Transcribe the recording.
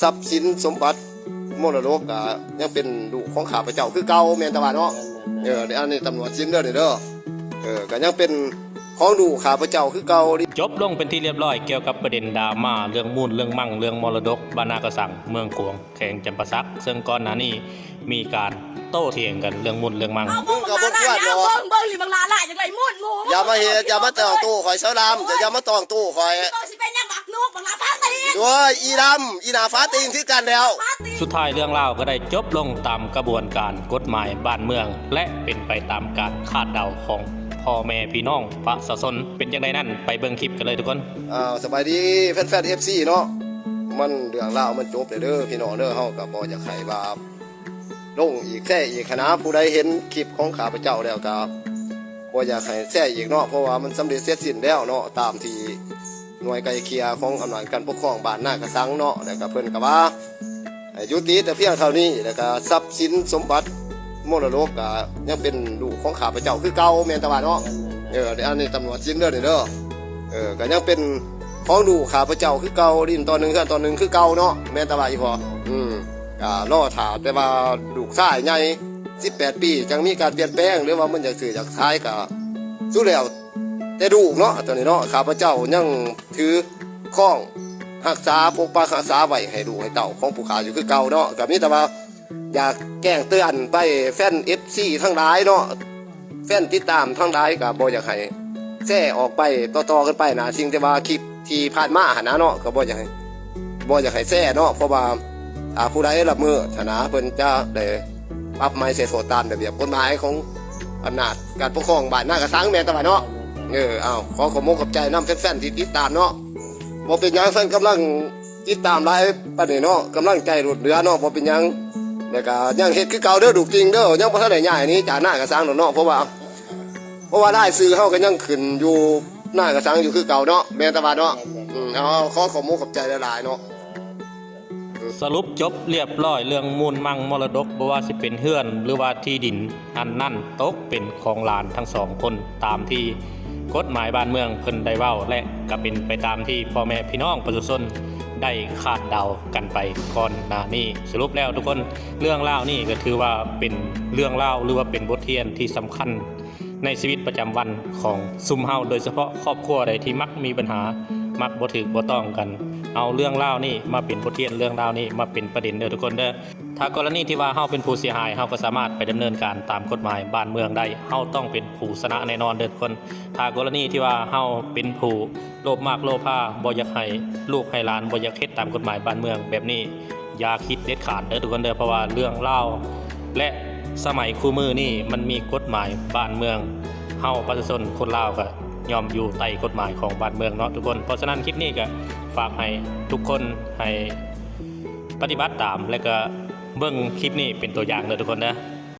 ຊັບສິນສົມບັດມໍລະດົກກະຍັງເປັນລູກຂອງຂ້າພະເຈົ້າຄືເກົ່າ ແມ່ນຕາວ່າເນາະ. ເອີ ອັນນີ້ຕຳຫຼວດສິນເດີນີ້ເດີ. ເອີ ກະຍັງເປັນຂອງລູກຂ້າພະເຈົ້າຄືເກົ່າ. ຈົບລົງເປັນທີ່ລຽບລ້ອຍກ່ຽວກັບປະເດັນດຣາມາເລື່ອງມູນເລື່ອງມັງ ເລື່ອງມໍລະດົກບ້ານນາກະສັງ ເມືອງຂວາງ ແຂວງຈຳປາສັກ ເຊິ່ງກ່ອນໜ້ານີ້ມີການໂຕ້ຖຽງກັນເລື່ອງມູນເລື່ອງມັງ. ເອົາເບິ່ງ ມຶງກໍບໍ່ຄວນດອກ ເບິ່ງ ເບິ່ງນີ້ບັກຫຼ້າຫຼ້າຈັ່ງໄດ້ມູນໝູ ຢ່າມາເຮັດ ຢ່າມາຕ້ອງໂຕ້ຂ້ອຍ ສາວດຳ ເຈົ້າຢ່າມາຕ້ອງໂຕ້ຂ້ອຍ. ໂຕຊິເປັນຫຍັງບັກນົກ ບັກຫຼ້າຟ້າຕີນ ໂອ້ຍ ອີດຳ ອີໜ້າຟ້າຕີນຄືກັນແລ້ວ. ສຸດທ້າຍເລື່ອງລາວກໍໄດ້ຈົບລົງຕາມກະບວນການກົດໝາຍບ້ານເມືອງ ແລະ ເປັນໄປຕາມການຄາດເດົາຂອງພໍ່ແມ່ພີ່ນ້ອງປະຊາຊົນ. ເປັນຈັ່ງໃດນັ້ນ ໄປເບິ່ງຄລິບກັນເລີຍທຸກຄົນ. ອ້າວ ສະບາຍດີແຟນໆ ເອັຟຊີ ເນາະ. ມັນເລື່ອງລາວມັນຈົບແລ້ວເດີພີ່ນ້ອງເດີ. ເຮົາກໍບໍ່ຢາກໃຫ້ວ່າລົງອີກແຊອີກຫັ້ນນະ. ຜູ້ໃດເຫັນຄລິບຂອງຂ້າພະເຈົ້າແລ້ວກໍບໍ່ຢາກໃຫ້ແຊອີກເນາະ ເພາະວ່າມັນສຳເລັດເສັດສິ້ນແລ້ວເນາະ ຕາມທີ່ໜ່ວຍໄກ່ເກ່ຍຂອງອຳນາດການປົກຄອງບ້ານນາກະສັງເນາະ ແລ້ວກໍເພິ່ນກໍວ່າໃຫ້ຍຸຕິແຕ່ພຽງເທົ່ານີ້ ແລ້ວກໍຊັບສິນສົມບັດມໍລະດົກກໍຍັງເປັນລູກຂອງຂ້າພະເຈົ້າຄືເກົ່າ ແມ່ນຕາວ່າເນາະ. ເອີ ອັນນີ້ຕຳຫຼວດສິນເດີນີ້ເດີ. ເອີ ກໍຍັງເປັນຂອງລູກຂ້າພະເຈົ້າຄືເກົ່າ ດິນຕອນໜຶ່ງເຮືອນຕອນໜຶ່ງຄືເກົ່າເນາະ ແມ່ນຕາວ່າອີ່ພໍ່. ອືມ ກໍລໍຖ້າແຕ່ວ່າລູກຊາຍໃຫຍ່ສິບແປດປີ ຈັ່ງມີການປ່ຽນແປງ ຫຼືວ່າມັນຢາກຊື້ຢາກຂາຍກໍສຸດແລ້ວແຕ່ລູກເນາະ. ຕອນນີ້ເນາະ ຂ້າພະເຈົ້າຍັງຖືຄອງຮັກສາປົກປັກຮັກສາໄວ້ໃຫ້ລູກໃຫ້ເຕົ້າຂອງຜູ້ຂ້າຢູ່ຄືເກົ່າເນາະ. ກໍມີແຕ່ວ່າ ຢາກແຈ້ງເຕືອນໄປແຟນເອັຟຊີທັງຫຼາຍເນາະ ແຟນຕິດຕາມທັງຫຼາຍ ກໍບໍ່ຢາກໃຫ້ແຊອອກໄປຕໍ່ໆກັນໄປນະ. ສິ່ງທີ່ວ່າຄລິບທີ່ຜ່ານມາຫັ້ນນະເນາະ ກໍບໍ່ຢາກໃຫ້ ບໍ່ຢາກໃຫ້ແຊເນາະ ເພາະວ່າ ອ່າ ຜູ້ໃດລະເມີດຫັ້ນນະ ເພິ່ນຈະໄດ້ປັບໃໝໃສ່ໂທດຕາມລະບຽບກົດໝາຍຂອງອຳນາດການປົກຄອງບ້ານນາກະສັງ ແມ່ນຕາວ່າເນາະ. ເອີ ເອົາ ຂໍຂອບອົກຂອບໃຈນຳແຟນໆທີ່ຕິດຕາມເນາະ. ບໍ່ເປັນຫຍັງ ແຟນກຳລັງ ຕິດຕາມຫຼາຍປານນີ້ເນາະ ກຳລັງໃຈລົ້ນເຫຼືອເນາະ ບໍ່ເປັນຫຍັງ. ແລ້ວກະຍັງເຮັດຄືເກົ່າເດີ ລູກຈິງເດີ ຍັງບໍ່ທັນໄດ້ຍ້າຍໜີຈາກນາກະສັງດອກເນາະ ເພາະວ່າ ເພາະວ່າລາຍຊື່ເຮົາກໍຍັງຂຶ້ນຢູ່ນາກະສັງຢູ່ຄືເກົ່າເນາະ ແມ່ນຕາວ່າເນາະ. ອືມ ເອົາ ຂໍຂອບອົກຂອບໃຈຫຼາຍໆເນາະ. ສະຫຼຸບຈົບລຽບລ້ອຍເລື່ອງມູນມັງມໍລະດົກ ບໍ່ວ່າຊິເປັນເຮືອນ ຫຼືວ່າທີ່ດິນ ອັນນັ້ນຕົກເປັນຂອງຫຼານທັງສອງຄົນ ຕາມທີ່ກົດໝາຍບ້ານເມືອງເພິ່ນໄດ້ເວົ້າ ແລະ ກໍເປັນໄປຕາມທີ່ພໍ່ແມ່ພີ່ນ້ອງປະຊາຊົນໄດ້ຄາດເດົາກັນໄປກ່ອນໜ້ານີ້. ສະຫຼຸບແລ້ວທຸກຄົນ ເລື່ອງລາວນີ້ກໍຖືວ່າເປັນເລື່ອງລາວ ຫຼືວ່າເປັນບົດຮຽນທີ່ສຳຄັນໃນຊີວິດປະຈຳວັນຂອງຊຸມເຮົາ ໂດຍສະເພາະຄອບຄົວໃດທີ່ມັກມີບັນຫາ ມັກບໍ່ຖືກບໍ່ຕ້ອງກັນ ເອົາເລື່ອງລາວນີ້ມາເປັນບົດຮຽນ ເລື່ອງລາວນີ້ມາເປັນປະເດັນເດີທຸກຄົນເດີ. ຖ້າກໍລະນີທີ່ວ່າເຮົາເປັນຜູ້ເສຍຫາຍ ເຮົາກໍສາມາດໄປດຳເນີນການຕາມກົດໝາຍບ້ານເມືອງໄດ້ ເຮົາຕ້ອງເປັນຜູ້ຊະນະແນ່ນອນເດີທຸກຄົນ. ຖ້າກໍລະນີທີ່ວ່າເຮົາເປັນຜູ້ໂລບມາກໂລພາ ບໍ່ຢາກໃຫ້ລູກໃຫ້ຫຼານ ບໍ່ຢາກເຮັດຕາມກົດໝາຍບ້ານເມືອງແບບນີ້ ຢ່າຄິດເດັດຂາດເດີທຸກຄົນເດີ ເພາະວ່າເລື່ອງລາວ ແລະ ສະໄໝຄູ່ມື້ນີ້ມັນມີກົດໝາຍບ້ານເມືອງ ເຮົາປະຊາຊົນຄົນລາວກໍຍອມຢູ່ໃຕ້ກົດໝາຍຂອງບ້ານເມືອງເນາະທຸກຄົນ. ເພາະສະນັ້ນຄລິບນີ້ກໍຝາກໃຫ້ທຸກຄົນໃຫ້ ປະຕິບັດຕາມ ແລະ ກະເບິ່ງຄລິບນີ້ເປັນຕົວຢ່າງເດີທຸກຄົນເດີ.